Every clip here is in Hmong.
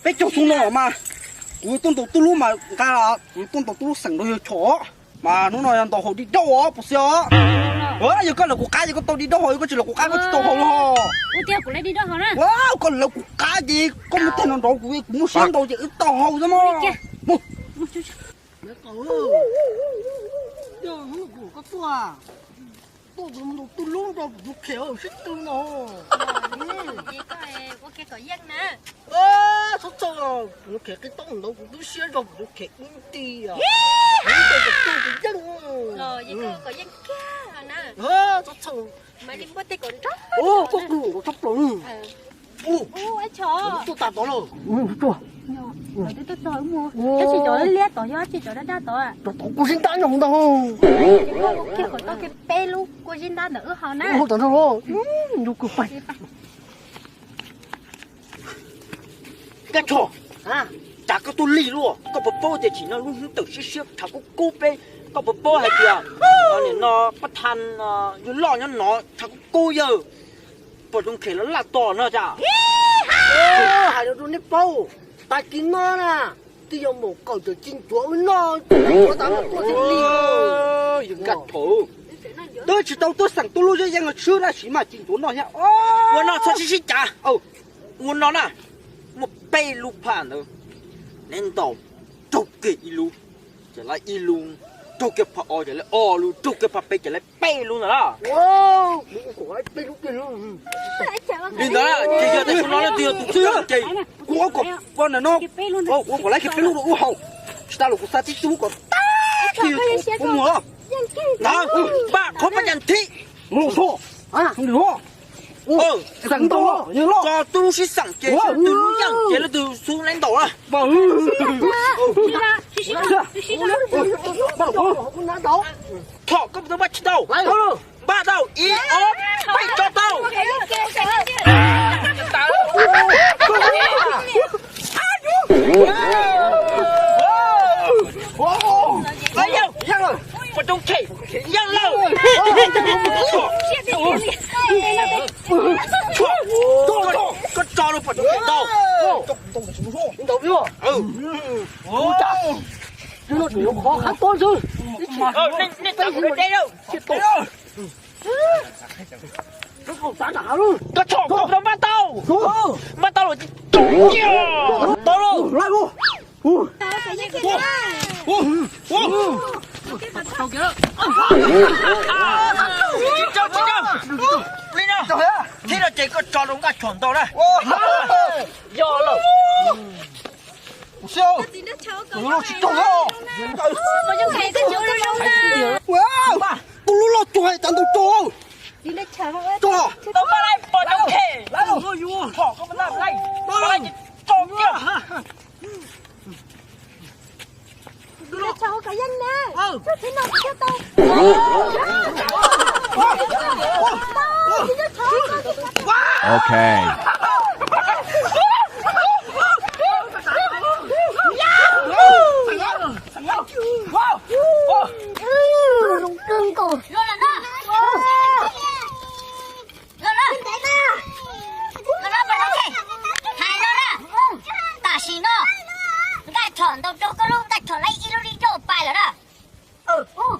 Peb caug xyoo no mas kuv tuaj ntaus tub lub mas nqa, kuv tuaj ntaus tub lub xeem nrog yawg Chom, mas hnub no yog ntaus haus di dauj os puas xis os. Yog koj lawv kuv qab ces koj tau di dauj haus, yog koj tsis lawv kuv qab koj tsis tau haus li hos. Ua tiag kuv lawv di dauj haus na. Ua, koj lawv kuv qab ces koj mus teg no nrov kuv, kuv muaj siab ntau ces wb tau haus xwb mog. Mus. Koj tuaj, tuaj mus ntaus tub lub rau kuv tus khem sib tw no. Ces koj ua ke kom yeej na. Txhob txhawj, kuv tus khem qi tau ntawd kuv twb siab zog kuv tus khem ib nti os. Kuv tus khem tuaj kuv yeej. Los yeej kom yeej kiag na. Txhob txhawj. Mas li npuaj tej kom nrog. Koj kwv nkaus tshaj plaws. Ub, tuaj tas tod lawm. Ub, tuaj. Tab sis cov liab tod yog tsis cov dab dab tod. Cov tod kua zib ntab nyob hauv ntag. Kiag kom tau kiag peb lub kua zib ntab ntawm wb haus na. Ub, tod nrog los. Nrog koj pais. Kab Tsho, cas koj tuaj lig luaj, koj puas paub tias tsim no lub hnub tawm siab siab tshav kub kub peb, koj puas paub hais tias nim no pab thaj yawg loj nyob no tshav kub kub yawg, pom zoo khem los laj tos no cas. Hais rau nej paub, tag kis no na, twb yuav mus kaum tawm ci ncuav wb noj, ncuav tas no tuaj thiaj li. Kab Tsho, twb tsis tau tuaj xeem tub lub zeb yeej los tshwb dab tsi mas ci ncuav noj thiab. Ua no txhob sib sib cav. Ua no na, muaj peb lub phaj ntawd, neb ntaus raug kiag ib lub, ces lawv ib lub, raug kiag phaj ob ces lawv ob lub, raug kiag phaj peb ces lawv peb lub ntawd na. Li ntawd ces yog tias xyoo no leej twg yog tus txwj ces kuv ua kom ua ntawm no, kuv ua kom lawv kiag peb lub rau wb haus, tsis tas los kuv xa tib tug kom tag kiag kuv mus os. Ntawd, npaj qhov pab yas thib. Tso tub lub sib xeem ces leej twg lub yeej ces leej twg xub neb ntaus na. Tsom, koj puas tau npaj tsis tau? Npaj tau, ib ob peb, tso tau. Pom Rooj Khem yeej lawm. Koj tso rau pom Rooj Khem tau. Nej tso de. Koj tso, koj puas tau npaj tau? Npaj tau los tso. Tau los. Tsis tso, tsis tso. Li no, thiab no ces koj tso rau Nkaj Tshom ntaus na. Yog lawm. Tsis tso. Tub lub loj cuag tas ntaus tso. Tso. Tau npaj lawm, pom Rooj Khem. Ok. Hais no na, tam sim no Nkaj Tshom ntaus raug koj lub, Nkaj Tshom laib ib lub li coj pais lawm na.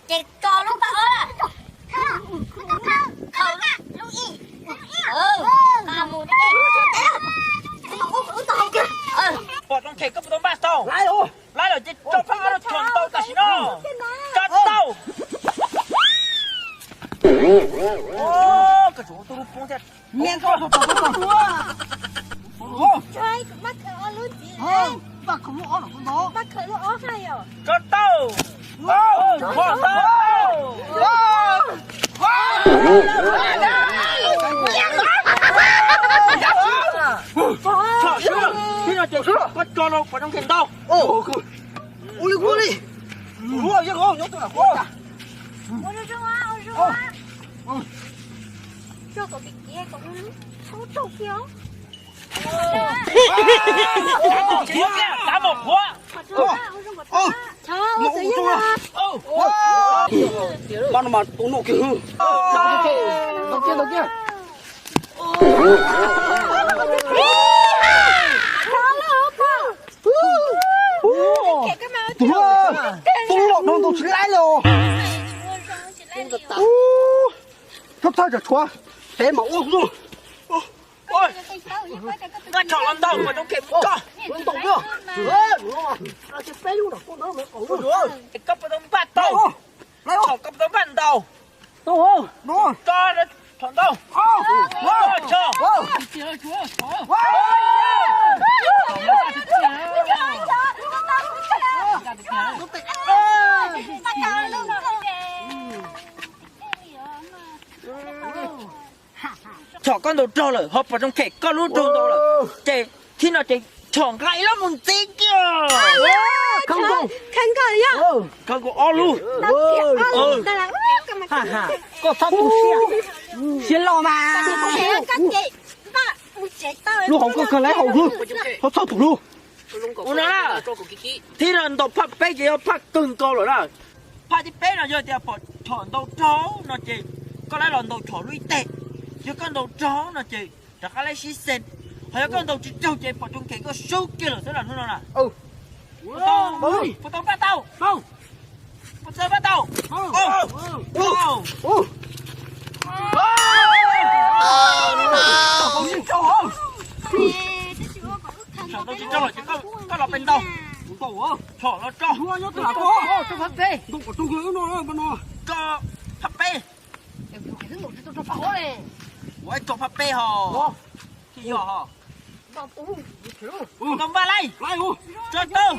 Ces tso lub npaj ob na. Khaws lub ib. Nqa mus. Pom Rooj Khem koj puas tau npaj tau? Laib lawm ces tso phab ob rau Tshom ntaus tam sim no. Tso tau. Koj tsum ua tub lub poob thiab. Tso tau. Tso tau. Tso, tso, tso, koj tso rau pom Rooj Khem ntaus. Ua li, ua li. Ua zoo, ua zoo. Tso kom kim, kom thaub raug kiag. Qhuav kiag, kav mom qhuav. Pab no mas tus noj kiag. Ntaus kiag, ntaus kiag. Txhob txhawj tsam tshuav, peb mam ua kuv. Nqa tshom los ntaus mas rau kem mus tso. Koj puas tau npaj tau? Tshom koj puas tau npaj ntaus? Tso, tshom ntaus. Tshom koj ntaus raug lawm ho pom zoo khem koj lub raug ntaus lawm, ces thib no ces tshom nqa ib lub mus ntxiv kiag. Khawb nkaus ob lub. Koj txhob tu siab, siab loj mas. Lub hauv koj kawg lawm hauv lub, txhob txhob tus lub. Ua no na, thib no ntaus phaj peb ces yog phaj kawg nkaus lawm na. Phaj thib peb no yog tias pom tshom ntaus raug no ces koj laib los ntaus tshom lub ib teg. Yog koj ntaus raug no ces rov qab laib sib xes. Ho yog koj ntaus tsis raug ces pom tsoos khem koj sub kiag lawm xwb na hnub no na. Puas tau npaj tau? Puas tau npaj tau? Tshom tsis raug lawm ces koj los pem ntaus. Tshom los tso. Tso phaj peb. Ua ib tso phaj peb ho. Thiaj yog ho. Tau npaj lawm. Tso tau.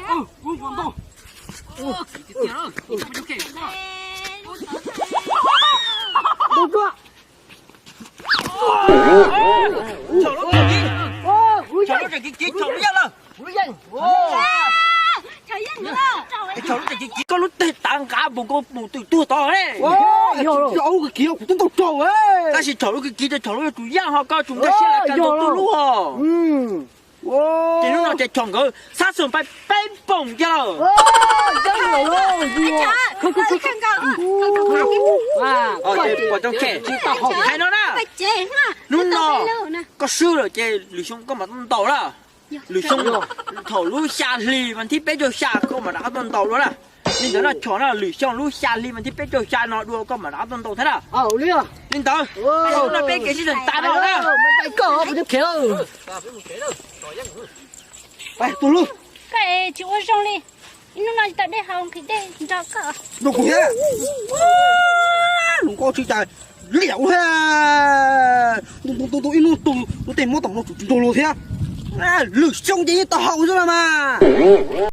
Tshom lub tseem kiv kiv tshom lub yaj lawm. Tshom lub tseem kiv kiv koj lub teg tav nqa mus koj mus twm tuag tod ne. Kiv kiv kuv twb ntaus raug. Tab sis tshom lub kiv kiv ces tshom lub yuav tsum yaj ho koj tsum nkag siab lawv ka ntaus tuag lub ho. Ces hnub no ces tshom nkawd xab xum pais peb poom kiag lawm. Pom tsoos khem, hais no na, hnub no koj swb lawm ces lwm xyoo koj mam tuaj ntaus na. Lwm xyoo thaum lub xya hli vas thib peb caug xya koj mam rov qab tuaj ntaus dua na. Li ntawd no tshom no lwm xyoo lub xya hli vas thib peb caug xya no dua koj mam rov qab tuaj ntaus thiab na. Li ntawd, hnub no peb kev sib tham tas no na. Koj tsis ua zoo li, ib hnub no tsis tau dej haus nqhis dej nrog koj. Nrog kuv thiab. Lus koj tsis cas liam thiab. Ntu ntu ntu ib hnub tu lub tej muab tom no tsum tsis nrog luag thiab. Lwm xyoo ces yeej tau haus xwb los mas.